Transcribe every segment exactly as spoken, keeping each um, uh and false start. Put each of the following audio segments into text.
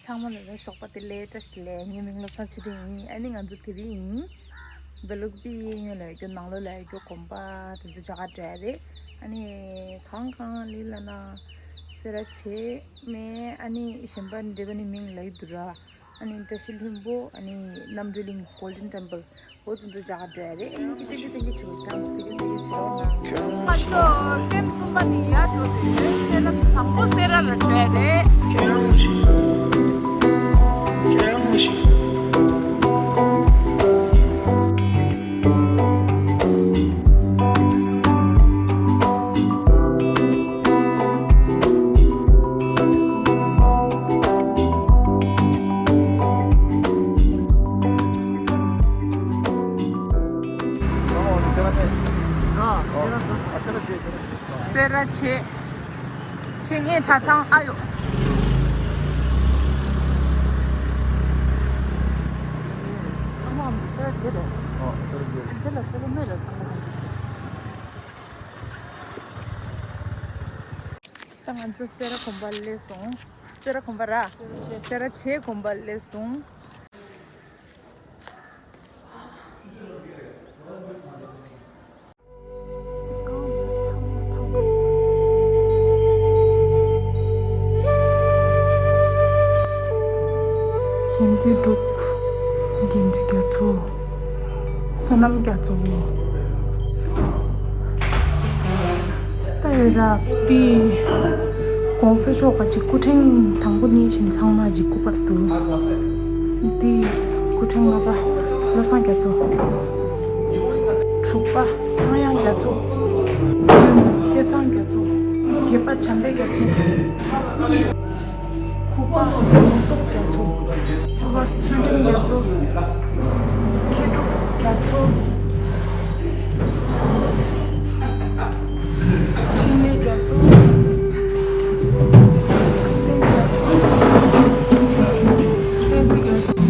ཚང་མ་ལ་ལ་ཞོགས་པ་བདེ་ལེགས། བཀྲ་ཤིས་བདེ་ལེགས། ངའི་མིང་བློ་བཟང་ཆོས་སྒྲོན་ཡིན། ཨ་ནི་ང་ཚོ་དེ་རིང་བེ་ལུག་པི་ཡིན་ལ་རྒྱུ་ནང་ལོ་ལ་རྒྱུ་གོམ་པ་དེ་ཚོ་རྒྱ་གར་འགྲོ་ཡ་རེད། ཨ་ནི་གང་གང་ལི་ལ་ན་སེ་ར་བྱེས་མེད། ཨ་ནི་གཞན་པ་འདྲེ་པ་ནི་མིང་ལ་ཡི་དུ་ར། ཨ་ནི་བཀྲ་ཤིས་ལྷུན་པོ། ཨ་ནི་རྣམ་གྲོལ་གླིང་། Golden Temple། འོ་དེ་ཚོ་རྒྱ་གར་འགྲོ་ཡ་རེད། ཨ་ནི་ཏན་ཏན་ཏན་གྱི་ཆུ་ཀྲང་སི་ཀི་སི་ཀི་ཆུ་རོ་ན། ང་ཚོ་ཀེམ་གསུམ་པ་ནི་ཡར་འགྲོ་དུས་སེ་ར་དང་པོ་སེ་ར་ལ་འགྲོ་ཡ་རེད། སེ་ར་བྱེས། ཁྱེད་ངའི་གྲྭ་ཚང་ཨ་ཡོ། ཚང་མ་སེ་ར་བྱེས་རེད། ཨ། སེ་ར་བྱེས། དེ་ལ་ཚེ་རིང་མེད་ལ་ཚང་མ། ད་ང་ཚོ་སེ་ར་གོམ་པ་སླེབས་སོང་། སེ་ར་གོམ་པ་ར། སེ་ར་བྱེས། སེ་ར་བྱེས་གོམ་པ་སླེབས་སོང་། དགེ་འདུན་གྲུབ། དགེ་འདུན་རྒྱ་མཚོ། བསོད་ནམས་རྒྱ་མཚོ། ད་ཡོད་ར། འདི་གོང་ས་མཆོག་ག་ཅིག་སྐུ་ཕྲེང་དང་པོ་གཉིས་ཕྱིན་ཚང་མ་ཅིག་སྐུ་པར་འདུག་འདི་སྐུ་ཕྲེང་ལྔ་པ་བློ་བཟང་རྒྱ་མཚོ། དྲུག་པ་ཚངས་དབྱངས་རྒྱ་མཚོ། བདུན་པ་སྐལ་བཟང་རྒྱ་མཚོ། བརྒྱད་པ་བྱམས་པའི་རྒྱ་མཚོ། དགུ་པ་ལུང་རྟོགས་རྒྱ་མཚོ། བཅུ་པ་ཚུལ་ཁྲིམས་རྒྱ་མཚོ། མཁས་གྲུབ་རྒྱ་མཚོ། འཕྲིན་ལས་རྒྱ་མཚོ། ཐུབ་བསྟན་རྒྱ་མཚོ། བསྟན་འཛིན་རྒྱ་མཚོ།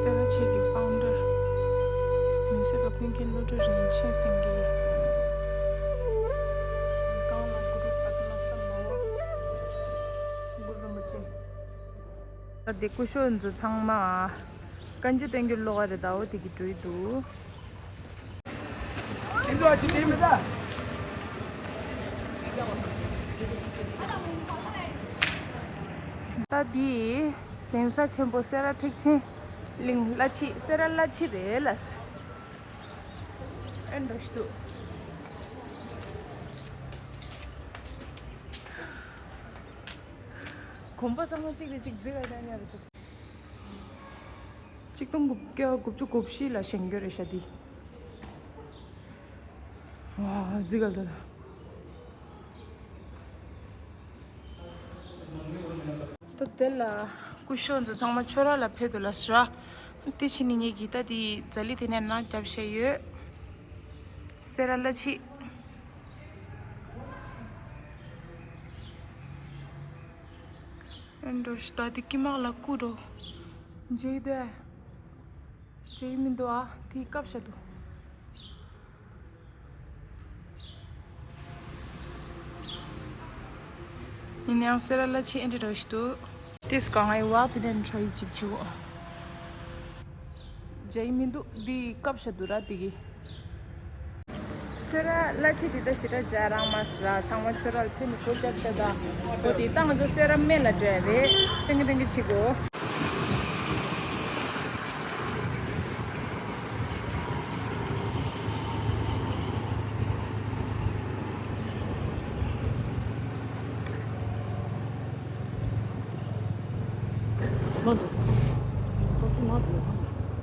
སེ་ར་བྱེས་ཀྱི་ཕའུན་ཌར། མི་སེར་གྱི་ཀུན་མཁྱེན་བློ་གྲོས་རིན་ཆེན་སེང་གེ། གང་ལ་གུ་རུ་པདྨ་སམ་བྷ་ཝ། གུ་རུ་རིན་པོ་ཆེ། ད་དེ་སྐུ་ཞབས་ཚོ་ཚང་མ་བཀའ་འགྱུར་བསྟན་འགྱུར་ཀློག་ག་རེད། ད་འོ་དེ་གི་འགྲོ་ཡི་འདུག་ད་འདི་གདན་ས་ཆེན་པོ་སེ་ར་ཐེག་ཆེན་གླིང་བླ་སྤྱི། སེ་ར་བླ་སྤྱི་རེད་ལ། ཨེ་འགྲོ་ཞིག་འདུག་གོམ་པ་ཚང་མ་གཅིག་ལས་གཅིག་འཛིག་ག་ཉག་ཉག་རེད་འདུག་གཅིག་སྟོང་དགུ་བརྒྱ་དགུ་བཅུ་གོ་བཞི་ལ་བཞེངས་རྒྱུ་རེད་ཤག་འདི། ཝ། འཛིག་ག་ད། ད་དེ་ལ་སྐུ་ཞབས་ཚོ་ཚང་མ་ཆོས་ར་ལ་ཕེབས་འདུག་ལ་ཟེར། དེ་ཕྱིན་ནས་ངེད་ཀྱིས་ད་དེ་ཛ་ལི་དེ་ནས་ནང་བརྒྱབ་བཞག་ཡོད། སེ་ར་བླ་སྤྱི། ཨེ་འགྲོ་ཞིག་ད་དེ་དཀྱིལ་མ་ལ་སྐུ་འགྲོ། འཇིག་དེ། འཇིག་མི་འདུག་ཨ། དེ་བཀབ་བཞག་འདུག་ཡང་སེ་ར་བླ་ཆེན་ཨེ་འདྲ་རོ་ཞིག་འདུག་དེས་གང་ཨེ་བ་དེ་ནས་འཕྲོ་ཡི་ཅིག་ཆེ་བོ། ཇའི་མི་འདུག་འདི་སྐབས་ཤ་འདུག་ར་དེ་གི། སེ་ར་བླ་ཆེན་དེ་ད་ཞེ་དྲག་མཇལ་རང་མ་སྲིད་ལ། ཚང་མ་ཆོས་ར་ལ་ཕེབས་ནས་སྒོ་རྒྱབ་ཤ་ད། འོ་དེ་ད་ང་ཚོ་སེ་ར་སྨད་ལ་འགྲོ་ཡ་རེད། ཏེང་གེ་ཏེང་གེ་བྱེད་དགོས།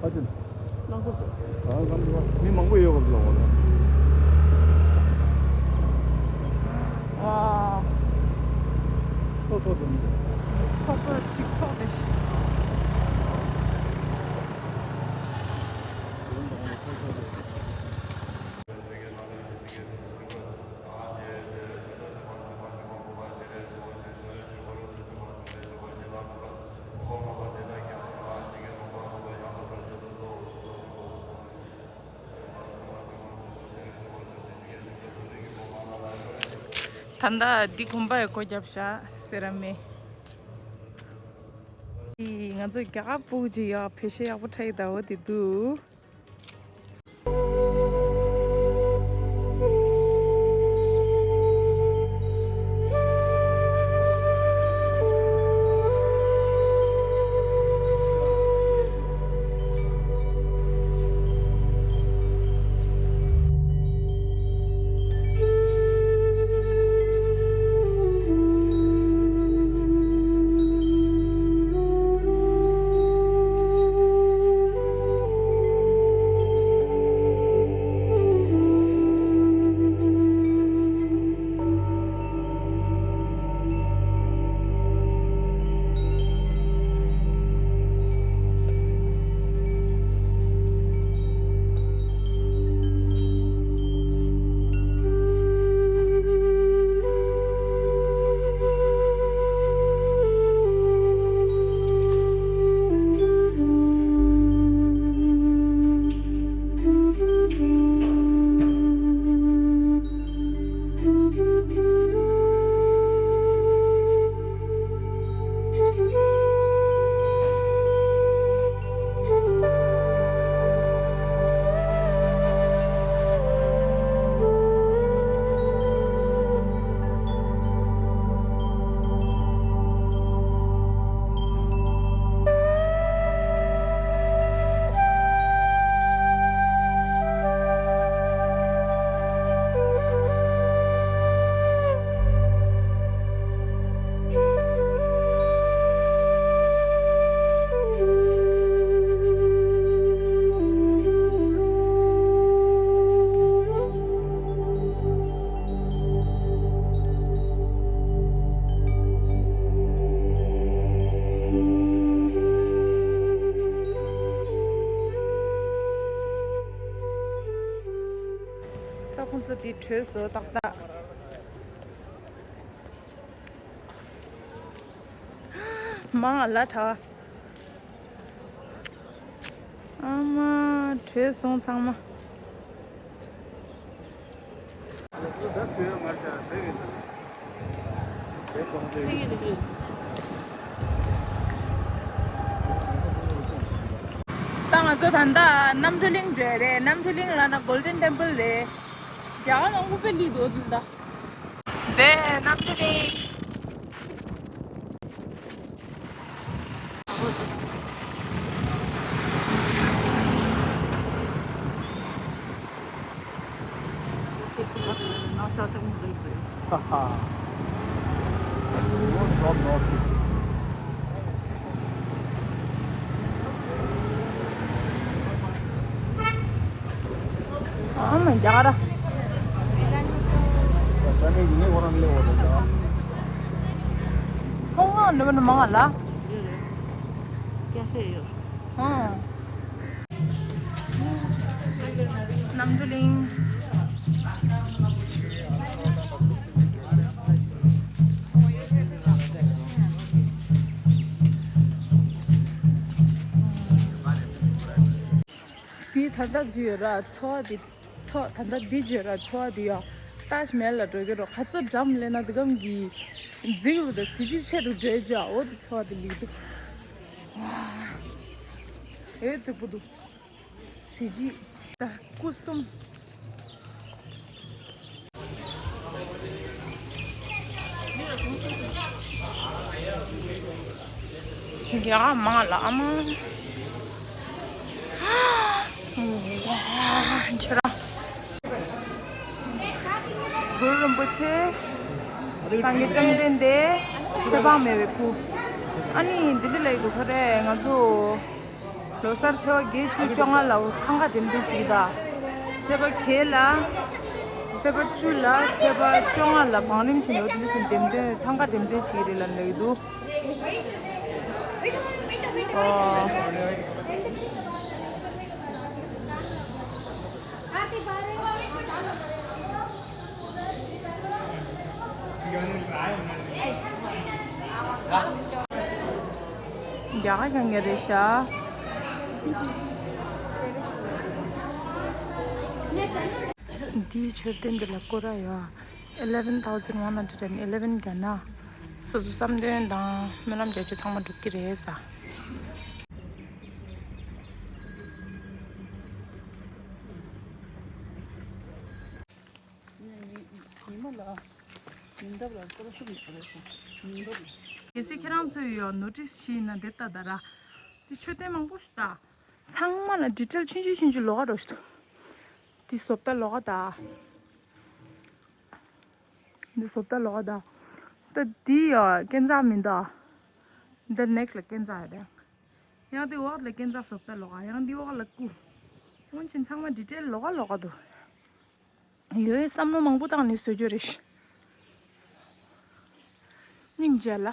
ཨ་ཅེ། མི་མང་པོ་ཡོད་པ་ལ་འོ་ན། ཨ། ཚོགས་གཙོ་དེ་ཚོགས་གཙོ་གཅིག་ཚོགས་དེ། ད་ལྟ་འདི་དགོན་པ་ཡི་སྒོ་རྒྱབ་ཤག་སེ་ར་སྨད། ང་ཚོ་རྒྱ་གར་ཕྲུ་གུ་ཅིག་ཡོད། བོད་གཞས་ཡག་པོ་འཁྲབ་ཡི་ད། འོ་དེ་འདུག་ད་ཁོང་ཚོ་དེ་བྲོས་སོ་ཏག་ཏག་མང་ལ་དྲ། ཨ་མ། བྲོས་སོང་ཚང་མ། ད་ང་ཚོ་ད་ལྟ་རྣམ་གྲོལ་གླིང་འགྲོ་ཡ་རེད། རྣམ་གྲོལ་གླིང་ལ་ན་Golden Temple་རེད། རྒྱ་གར་མང་པོ་དཔེ་སླེབས་འདུག་འདི་ལ། འདི་རྣམ་གྲོལ་གླིང་། ཨ་མ་རྒྱ་གར། ཚོང་ཁང་འདྲ་མི་འདྲ་མང་ང་ལ། ཨང་། རྣམ་གྲོལ་གླིང་། དེ་ད་ལྟ་བརྗོད་ཡོད་ར་ཚོ་བ་དེ། ཚོ་ད་ལྟ་འདི་བརྗོད་ར་ཚོ་བ་དེ་ཡོད། ཏཱཇ་མ་ཧལ་ལ་འགྲོ་གི་རོ། ཁ་ཚ་འགྲམ་ལེན་ན་དེ་གམ་གི་རྫིག་རུ་དང་གཟི་བརྗིད་ཆེ་རུ་འགྲོ་རྒྱུ་འོ་དེ་ཚོ་བ་དེ་ལིག་འདུག་ཨེ་རྫིག་པོ་འདུག་གཟི་བརྗིད་ད་སྐུ་གསུམ། ཡ་མ་ལ་ཨ་མ། ཁྱེད་རང་གུ་རུ་རིན་པོ་ཆེ། སངས་རྒྱས་བཅོམ་ལྡན་འདས། ཚེ་དཔག་མེད་པའི་སྐུ། ཨ་ནི་འདི་འདྲ་ལ་ཡི་གུ་ཁ་རེ་ང་ཚོ། ལོ་གསར་ཚེས་པ་བརྒྱད་ཅུ་བཅོ་ལྔ་ལ་ཐང་ག་འགྲེམས་སྟོན་བྱེད་ཀྱི་ད། ཚེས་པ་བརྒྱད་ལ། ཚེས་པ་བཅུ་ལ་ཚེས་པ་བཅོ་ལྔ་ལ་བང་རིམ་བྱས་ནས་འོ་དེ་ཚོ་འགྲེམས་སྟོན་ཐང་ག་འགྲེམས་སྟོན་བྱེད་ཀྱི་རེད་ལབ་ལབ་ཀྱི་འདུག་ཨོ། རྒྱ་གར་ཡོང་ཡ་རེད་ཤག་འདིའི་མཆོད་རྟེན་འདི་ལ་སྐོར་ར་ཡོད། eleven thousand one hundred and eleven རྒྱ་ནག་སོ་སོ་བསམ་དོན་དང་སྨོན་ལམ་རྒྱག་རྒྱུ་ཚང་མ་འགྲུབ་ཀྱི་རེད་ས། ཉི་མ་ལ་ཉི་འདབས་ལ་སྐོར་སུ་མི་དགོས་ས་ཉི་འདབས་ལ། གལ་སྲིད་ཁྱེད་རང་ཚོས་ཡོད་ནོ་ཊིས་བྱས་ན་དེ་ལྟ་ད་ར། དེ་མཆོད་རྟེན་མང་པོ་ཞིག་ད། ཚང་མ་ལ་ཌི་ཊེལ་ཆུང་ཆུང་ཆུང་ཆུང་ལོགས་ཀ་འགྲོ་ཞིག་ད། དེ་བཟོ་ལྟ་ལོགས་ཀ་ད། འདི་བཟོ་ལྟ་ལོགས་ཀ་ད། ད་འདི་ཡ་སྐས་འཛེག་མིན་ད། འདི་ནེག་སི་ལ་སྐས་འཛེག་ཡ་རེད། ཡང་འདི་འོག་ལ་སྐས་འཛེག་བཟོ་ལྟ་ལོགས་ཀ། ཡང་འདི་འོག་ལ་སྐུ། སྔོན་ཆད་ཚང་མ་ཌི་ཊེལ་ལོགས་ཀ་ལོགས་ཀ་འདུག་ཡོད་བསམ་བློ་མང་པོ་བཏང་ནས་བཟོ་རྒྱུ་རེད། སྙིང་རྗེ་ལ།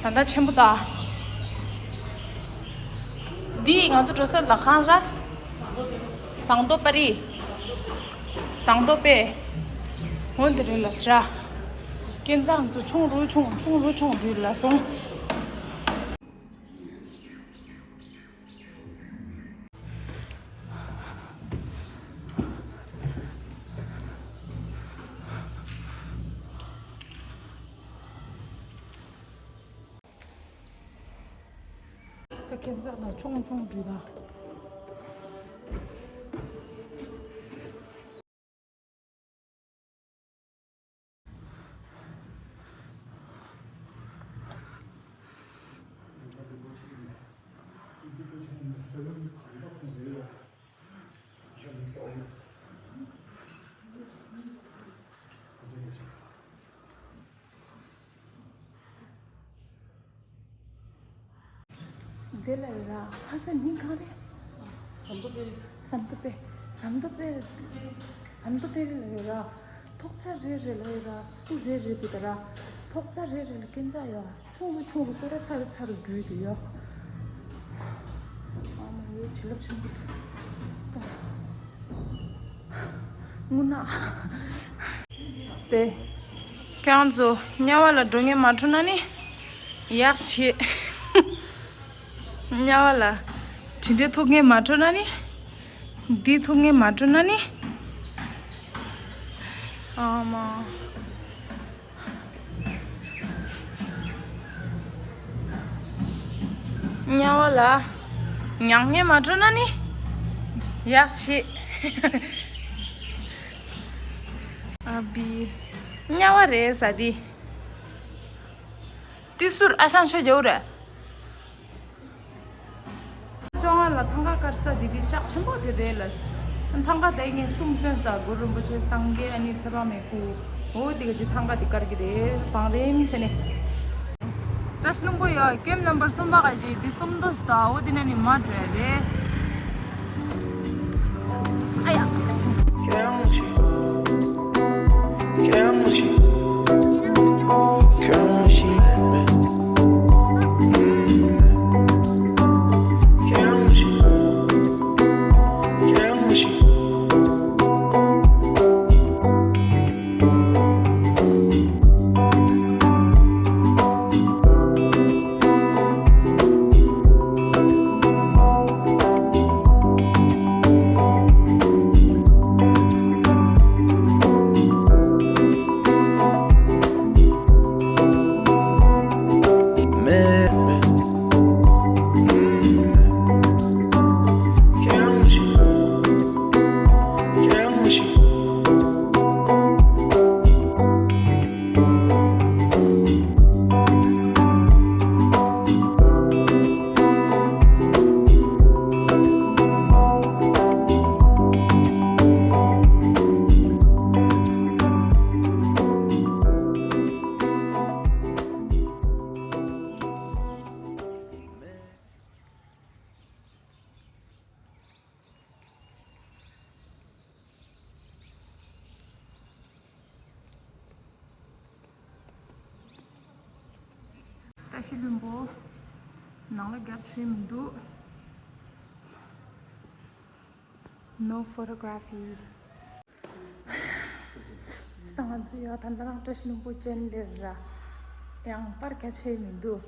ད་ལྟ་ཆེན་པོ་ད། འདི་ང་ཚོ་འགྲོ་ས་ལ་ཁང་ར། ཟངས་མདོག་པ་རི། ཟངས་མདོག་པས། འོན་ཏེ་རེད་ལ་སྲ། སྐས་འཛེག་ཚོ་ཆུང་རུ་ཆུང་ཆུང་རུ་ཆུང་རུ་ལ་སོང་། ད་སྐས་འཛེག་ལ་ཆུང་ཆུང་འདྲ་ད། དེ་ལ་ཡོད་ར། ཁ་སང་ཉིན་གང་རེད། ཟམ་མདོ་དཔལ་རི། ཟམ་མདོ་དཔལ། ཟམ་མདོ་དཔལ། ཟམ་མདོ་དཔལ་རི་ལ་ཡོད་ར། ཐོག་ཚ་རེ་རེ་ལ་ཡོད་ར། སྐུ་རེ་རེ་འདུག་ད་ར། ཐོག་ཚ་རེ་རེ་ལ་སྐས་འཛེག་ཡོད། ཆུང་རུ་ཆུང་རུ་སྐོར་ར་ཚ་རུ་ཚ་རུ་འགྲོ་གི་འདུག་ཡ། ཨ་མ་ཡོད་བྱིན་རླབས་ཆེན་པོ་འདུག་དངོས་གནས། དེ། ཁྱེད་རང་ཚོ་དམྱལ་བ་ལ་འགྲོ་མཁན་མ་འགྲོ་ན་ནི། ཡག་བྱེད། དམྱལ་བ་ལ། དེ་འདྲའི་ཐུག་མཁན་མ་འགྲོ་ན་ནི། འདི་ཐུག་མཁན་མ་འགྲོ་ན་ནི། ཨ་མ། དམྱལ་བ་ལ་མྱང་ངན་མ་འགྲོ་ན་ནི་ཡག་ཤེས། ཨ་བི། དམྱལ་བ་རེད་ཟ་དི། ཏི་སུར་ཨ་ཞང་ཆོས་རྒྱལ་རེད། བཅོ་ལྔ་ལ་ཐང་ག་དཀར་ས་དེ་དེ་ལྕགས་ཆེན་པོ་དེ་རེད་ལ། ཐང་ག་དེ་ངས་གསུམ་སྟོན་ས། གུ་རུ་རིན་པོ་ཆེ། སངས་རྒྱས། ཨ་ནི་ཚེ་དཔག་མེད་སྐུ། འོ་དེ་ག་ཅིག་ཐང་ག་དེ་དཀར་གི་རེད། བང་རིམ་བྱས་ནས། བཀྲ་ཤིས་ལྷུན་པོ་ཡོད། ཀེམ་ནམ་བར་གསུམ་པ་ག་ཅིག་དེ་གསུམ་དོ་ཞིག་ད། འོ་དེ་ན་ནི་མ་འགྲོ་ཡ་རེད། ཨ་ཡ། ཕྱི་ལྷུན་པོ། ནང་ལ་རྒྱབ་ཆོས་མི་འདུག No photography. ད་ང་ཚོ་ཡང་ད་ལྟ་རང་བཀྲ་ཤིས་ལྷུན་པོ་ཅན་ལེར་ར། ཡང་པར་ག་ཆེ་མི་འདུག་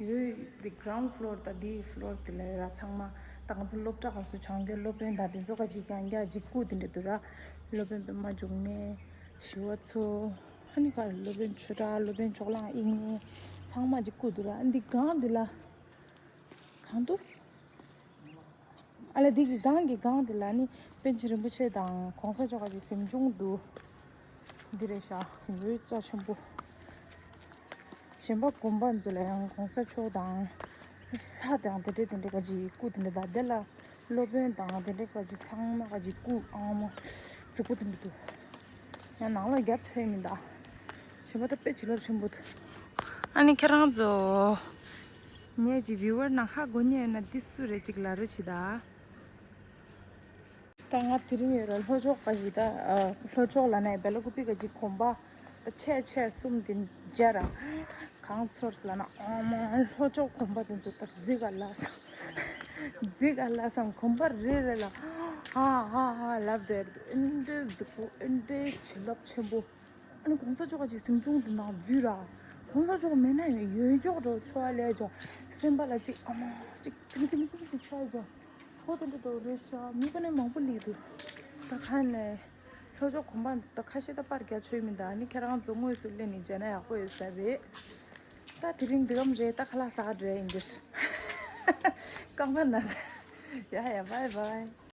ཡོད་འདི་ground floor ད་འདི་floor དེ་ལ་ར་ཚང་མ། ད་ང་ཚོ་སློབ་གྲྭ་སྐབས་སུ་སྦྱང་རྒྱུ་སློབ་དཔོན་དང་དེ་ཚོ་ག་ཅིག་ཀྱང་རྒྱ་ཅིག་སྐུ་དེ་འདྲ་འདུག་ར། སློབ་དཔོན་པད་མ་འབྱུང་གནས། ཞི་བ་འཚོ། ཨ་ནི་ག་སློབ་དཔོན་ཆོས་གྲགས། སློབ་དཔོན་ཕྱོགས་གླང་དབྱིག་གཉེན། ཚང་མ་ཅིག་སྐུ་འདུག་ར། ཨ་འདི་སྒང་འདི་ལ། གང་འདུག་ཨ་ལ་འདི་གི་སྒང་གི་སྒང་འདི་ལ་ནི་པཎ་ཆེན་རིན་པོ་ཆེ་དང་གོང་ས་མཆོག་གི་གཟིམ་ཆུང་འདུག་འདི་རེད་ཤག་འོད་རྩ་ཆེན་པོ། གཞན་པ་དགོན་པ་ཚོ་ལ་ཡང་གོང་ས་མཆོག་དང་། ལྷ་དང་དེ་འདྲས་དེ་འདྲས་ག་ཅིག་སྐུ་དེ་འདྲས་དང་། དེ་ལ་སློབ་དཔོན་དང་དེ་འདྲས་ག་ཅིག་ཚང་མ་ག་ཅིག་སྐུ་ཨང་མ་རྫིག་པོ་དེ་འདྲས་འདུག་ཡང་ནང་ལ་རྒྱབ་ཆོས་མི་འདུག་གཞན་པ་ད་དཔེ་བྱིན་རླབས་ཆེན་པོ་འདུག་ཨ་ནི་ཁྱེད་རང་ཚོ་ངའི་ཅིག་viewer ནང་ཧ་གོ་མཁན་ཡོད་ན་འདི་སུ་རེད་ཅིག་ལབ་རོགས་བྱེད་ད། ད་ང་དེ་རིང་ཡོད་ར་ལྷོ་ཕྱོགས་ག་ཞིག་ད། ལྷོ་ཕྱོགས་ལ་ནས་སྦེ་ལ་ཀུ་པི་ག་ཅིག་གོམ་པ་ད་ཆེ་ཆེ་གསུམ་དེ་མཇལ་ར། གང་ཚོར་ལ་ན་ཨ་མ་ལྷོ་ཕྱོགས་གོམ་པ་དེ་ཚོ་ད་རྫིག་ག་ལ་སམ། རྫིག་ག་ལ་སམ། གོམ་པ་རེ་རེ་ལ་ཧ་ཧ་ཧ་ལབ་བསྡད་འདུག་ཨེ་འདྲའི་རྫིག་པོ། ཨེ་འདྲའི་བྱིན་རླབས་ཆེན་པོ། ཨ་ནི་གོང་ས་མཆོག་ག་ཅིག་གཟིམ་ཆུང་དེ་ནང་འཛུལ་ར། གོང་ས་མཆོག་མེད་ན་ཡང་ཡོད་མགྱོགས་འགྲོ་ཚོར་བ་སླེབས་ཀྱང་། སེམས་པ་ལ་ཅིག་ཨ་མ་ཅིག་ཙིག་ཙིག་ཙིག་ཙིག་ཆགས་ཀྱང་། ཧོ་དེ་འདྲ་འདུག་རེད་ཤག་མི་ཁ་ནས་མང་པོ་སླེབས་འདུག་ད་ཁ་ནས་ལྷོ་ཕྱོགས་གོམ་པ་འདི་ད་ཁ་ཤས་ད་པར་རྒྱག་ཆོག་མི་འདུག་ཨ་ནི་ཁྱེད་རང་ཚོ་དངོས་སུ་སླེབས་ནས་མཇལ་ན་ཡག་པོ་ཡོད་ས་རེད། ད་དེ་རིང་འདི་གམ་རེད། ད་ཁ་ལག་ཟ་ག་འགྲོ་ཡིན་འདིར། རྐང་པ་ན་ས། ཡ་ཡ། bye bye.